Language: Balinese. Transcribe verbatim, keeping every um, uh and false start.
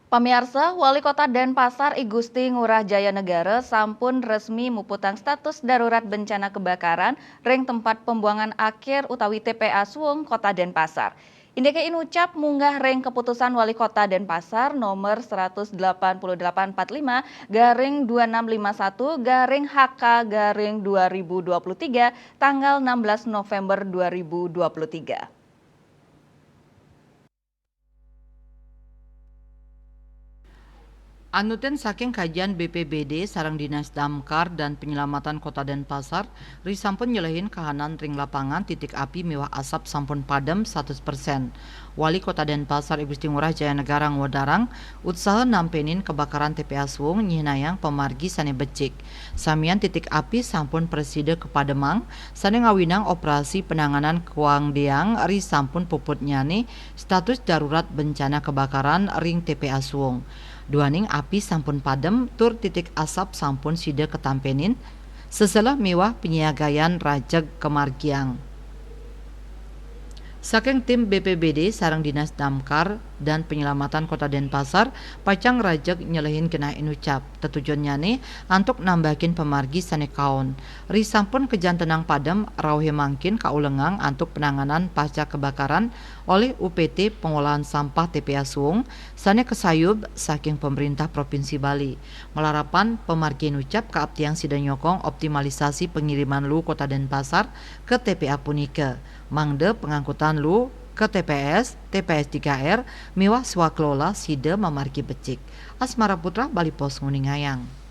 Pamiarsa, Wali Kota Denpasar I Gusti Ngurah Jaya Negara sampun resmi muputang status darurat bencana kebakaran ring tempat pembuangan akhir utawi T P A Suwung Kota Denpasar. Indike inucap munggah ring keputusan Wali Kota Denpasar nomor seratus delapan puluh delapan empat lima garing dua enam lima satu garing H K garing dua ribu dua puluh tiga tanggal enam belas November dua ribu dua puluh tiga. Anutin saking kajian B P B D sareng Dinas Damkar dan Penyelamatan Kota Denpasar, risampun nyelehin kahanan ring lapangan titik api miwah asap sampun padem satus persen. Wali Kota Denpasar I Gusti Ngurah Jaya Negara ngwedarang, utsaha nampenin kebakaran T P A Suwung nyihnayang pamargi sane becik. Samian titik api sampun prasida kapademang, sane ngawinang operasi penanganan kuang diang risampun puputnyane status darurat bencana kebakaran ring T P A Suwung. Duaning api sampun padem tur titik asap sampun sida katampenin, seselah miwah penyiagayan rajeg kamargiang. Saking tim B P B D sareng Dinas Damkar dan Penyelamatan Kota Denpasar pacang rajeg nyelehin genah inucap. Tetujonnyane antuk nambahin pamargi sane kaon. Risampun kajantenang padem, rauhe mangkin kaulengang antuk penanganan pasca kebakaran olih U P T Pengolahan Sampah T P A Suwung sane kasayub saking pemerintah Provinsi Bali. Malarapan pamargi inucap kaaptiang sida nyokong optimalisasi pengiriman luu Kota Denpasar ke T P A punika, mangda pengangkutan luu ke T P S, T P S tiga R, miwah swakelola sida mamargi becik. Asmara Putra, Bali Post nguningayang.